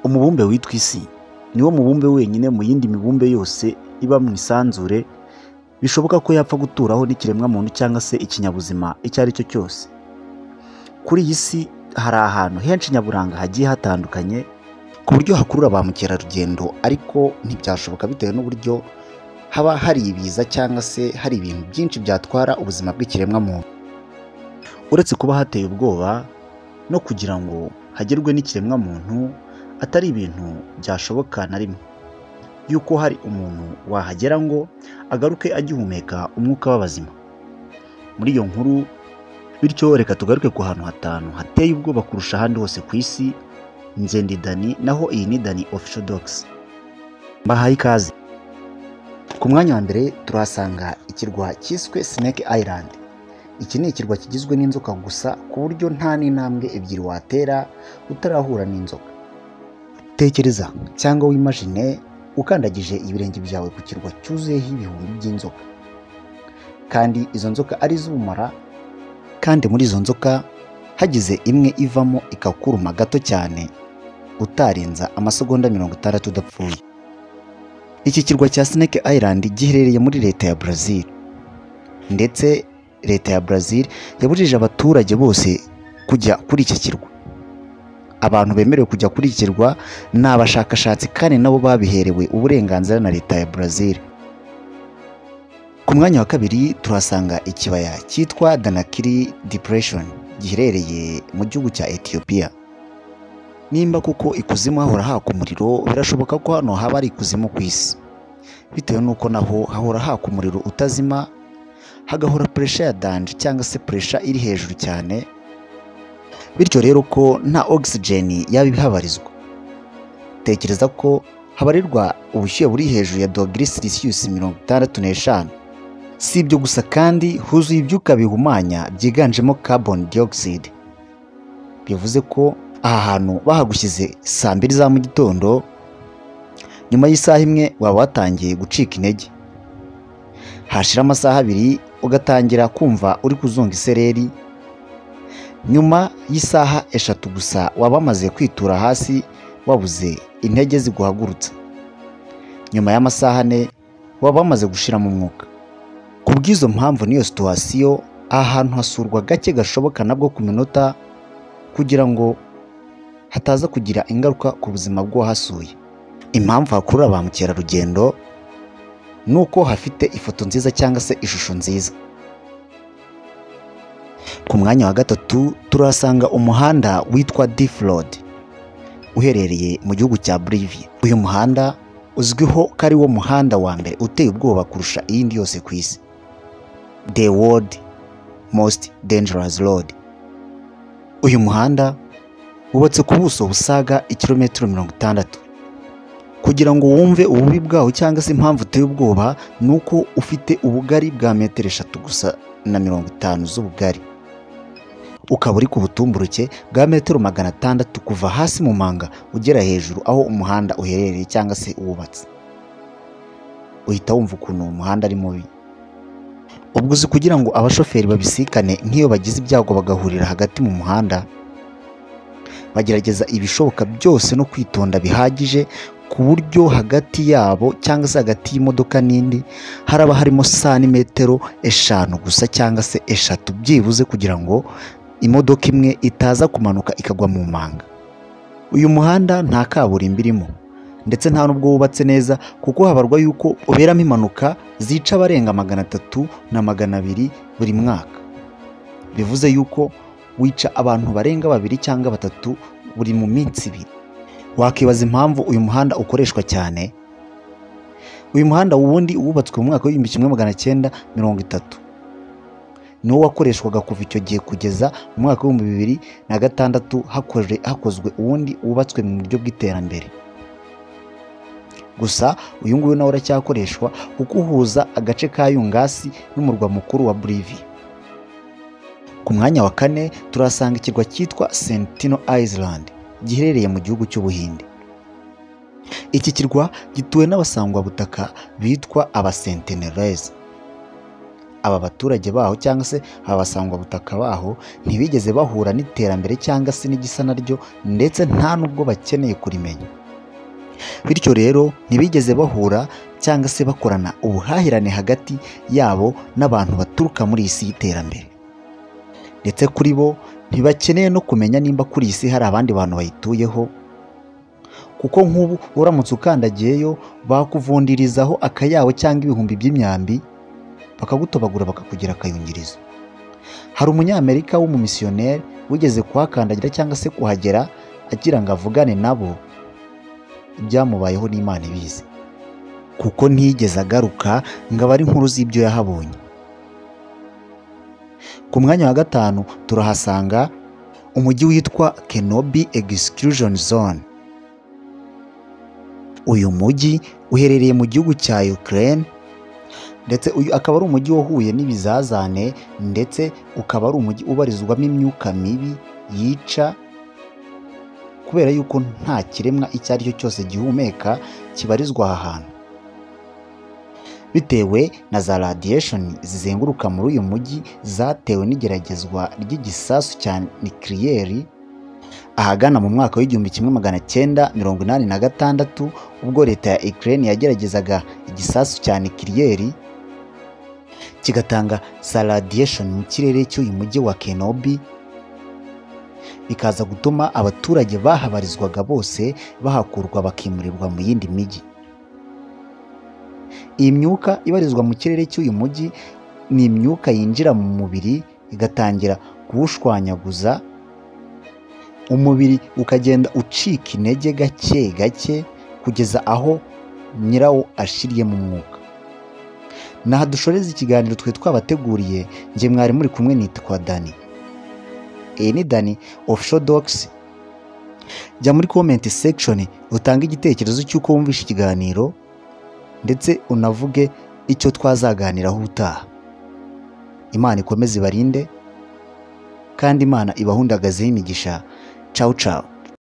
Umubumbe witwa Isi niwo mubumbe wenyine mu yindi mibumbe yose iba mu isanzure bishoboka ko yapfa guturaho n'ikiremwamuntu cyangwa se ikinyabuzima icyo ari cyo cyose. Kuri iyi si hari ahantu henshi nyaburanga hagiye hatandukanye ku buryo hakurura ba mukerarugendo, ariko ntibyashoboka bitewe n'uburyo haba hari ibiza cyangwa se hari ibintu byinshi byatwara ubuzima bw'ikiremwamuntu. Uretse kuba hateye ubwoba no kugira ngo hagerwe n'ikiremwamuntu atari ibintu byashoboka na rimwe yuko hari umuntu wahagera ngo agaruke agihumeka umwuka w'abazima. Muri iyo nkuru bityo reka tugaruke ku hantu hatanu hateye ubwoba kurusha ahandi hose ku isi. Ngendi Dani, naho iyi ni Dani Official Docs. Mbahaye ikaze. Ku mwanya wa mbere turahasanga ikirwa cyiswe Snake Island. Iki ni ikirwa kigizwe n'inzoka gusa, ku buryo nta n'intambwe ebyiri watera utarahura n'inzoka. Tekereza cyangwa wimagine ukandagije ibirenge byawe ku kirwa cyuzuyeho ibihumbi by'inzoka, kandi izo nzoka ari iz'ubumara, kandi muri izo nzoka hagize imwe ivamo ikakuruma gato cyane utarenza amasegonda 60 udapfuye. Iki kirwa cya Snake Island giherereye muri leta ya Brazil, ndetse leta ya Brazil yabujije abaturage bose kujya kuri iki kirwa. Abantu bemerewe kujya kuri iki kirwa ni abashakashatsi, kandi nabo babiherewe uburenganzira na leta ya Brazil. Ku mwanya wa kabiri turahasanga ikibaya cyitwa Danakil Depression giherereye mu gihugu cya Ethiopia. Nimba kuko ikuzimu hahora haka umuriro, birashoboka ko hano haba ari ikuzimu ku isi, bitewe n'uko naho hahora haka umuriro utazima, hagahora pressure ya danger cyangwa se pressure iri hejuru cyane, bityo rero ko nta oxygen yaba ibihabarizwa. Tekereza ko habarirwa ubushyuhe buri hejuru ya dogere Celsius 65. Si ibyo gusa kandi huzuye ibyuka bihumanya byiganjemo carbon dioxide. Bivuze ko aha hantu bahagushyize saa 2 za mu gitondo, nyuma y'isaha imwe waba watangiye gucika intege. Hashira amasaha 2 ugatangira kumva uri kuzunga isereri. Nyuma y'isaha 3 gusa waba wamaze kwitura hasi wabuze intege ziguhagurutsa. Nyuma y'amasaha 4 waba wamaze gushiramo umwuka. Kubw'izo mpamvu niyo situation, aha hantu hasurwa gake gashoboka nabwo ku minota, kugira ngo hataza kugira ingaruka ku buzima bw'uwahasuye. Impamvu hakurura ba mukerarugendo nuko hafite ifoto nziza cyangwa se ishusho nziza. Ku mwanya wa gatatu turahasanga umuhanda witwa Death Road uherereye mu gihugu cya Bolivia. Uyu muhanda uzwiho ko ari wo muhanda wa mbere uteye ubwoba kurusha iyindi yose ku isi. The World Most Dangerous Road. Uyu muhanda wubatse ku buso busaga ikirometero 60. Kugira ngo wumve ububi bwawo cyangwa se impamvu uteye ubwoba, nuko ufite ubugari bwa metero 3 gusa na 50 z'ubugari, ukaba uri ku butumburuke bwa metero 600 kuva hasi mu manga ugera hejuru aho umuhanda uherereye cyangwa se wubatse. Uhita wumva ukuntu uwo muhanda ari mubi. Ubwo uzi kugira ngo abashoferi babisikane nk'iyo bagize ibyago bagahurira hagati mu muhanda, bagerageza ibishoboka byose no kwitonda bihagije ku buryo hagati yabo cyangwa se hagati y'imodoka n'indi haraba harimo santimetero 5 gusa cyangwa se 3 byibuze, kugira ngo imodoka imwe itaza kumanuka ikagwa mu manga. Uyu muhanda nta kaburimbo irimo, ndetse nta nubwo wubatse neza, kuko habarwa yuko uberamo impanuka zica abarenga 300 na 200 buri mwaka. Bivuze yuko wica abantu barenga 2 cyangwa 3 buri mu minsi 2. Wakibaza impamvu uyu muhanda ukoreshwa cyane. Uyu muhanda wubundi wubatswe mu mwaka w'1930, niwo wakoreshwaga kuva icyo gihe kugeza mu mwaka w'2006 hakozwe uwundi wubatswe mu buryo bw'iterambere. Gusa uyu nguyu nawe uracyakoreshwa kuko uhuza agace ka Yungasi n'umurwa mukuru wa Bolivia. Ku mwanya wa kane turasanga ikirwa cyitwa Sentinel Island giherereye mu gihugu cy'Ubuhinde. Iki kirwa gituwe n'abasangwabutaka bitwa abasentinelese. Aba baturage baho cyangwa se aba basangwabutaka baho ntibigeze bahura n'iterambere cyangwa se n'igisa naryo, ndetse nta n'ubwo bakeneye kurimenya. Bityo rero ntibigeze bahura cyangwa se bakorana ubuhahirane hagati yabo n'abantu baturuka muri iyi si y'iterambere. Ndetse kuri bo ntibakeneye no kumenya nimba kuri iyi si hari abandi bantu bayituyeho, kuko nk'ubu uramutse ukandagiyeyo bakuvundirizaho akayabo cyangwa ibihumbi by'imyambi, bakagutobagura bakakugira akayungirizo. Hari umunyamerika w'umumisiyoneri wigeze kuhakandagira cyangwa se kuhagera agira ngo avugane nabo, ibyamubayeho n'Imana ibizi, kuko ntiyigeze agaruka ngo abe ari inkuru z'ibyo yahabonye. Ku mwanya wa 5 turahasanga umujyi witwa Kenobi Exclusion Zone. Uyu mujyi uherereye mu gihugu cya Ukraine, ndetse uyu akaba ari umujyi wahuye n'ibizazane, ndetse ukaba ari umujyi ubarizwamo imyuka mibi yica, kubera yuko nta kiremwa icyo ari cyo cyose gihumeka kibarizwa aha hantu. Bitewe na za radiation zizenguruka muri uyu mujyi zatewe n'igeragezwa ry'igisasu cya nucleaire ahagana mu mwaka w'1986, ubwo leta ya Ukraine yageragezaga igisasu cya nucleaire kigatanga za radiation mu kirere cy'uyu mujyi wa Kenobi, bikaza gutuma abaturage bahabarizwaga bose bahakurwa bakimurirwa mu yindi mijyi. Iyi myuka ibarizwa mu kirere cy'uyu mujyi ni imyuka yinjira mu mubiri igatangira kuwushwanyaguza, umubiri ukagenda ucika intege gake gake kugeza aho nyirawo ashiriye mu mwuka. Naha dushoreza ikiganiro twe twabateguriye, njye mwari muri kumwe nitwa Dani. Iyi ni Dani Official Docs. Jya muri comment section utange igitekerezo cy'uko wumvishe ikiganiro, ndetse unavuge icyo twazaganiraho ubutaha. Imana ikomeze ibarinde, kandi Imana ibahundagazeho imigisha. Ciao ciao.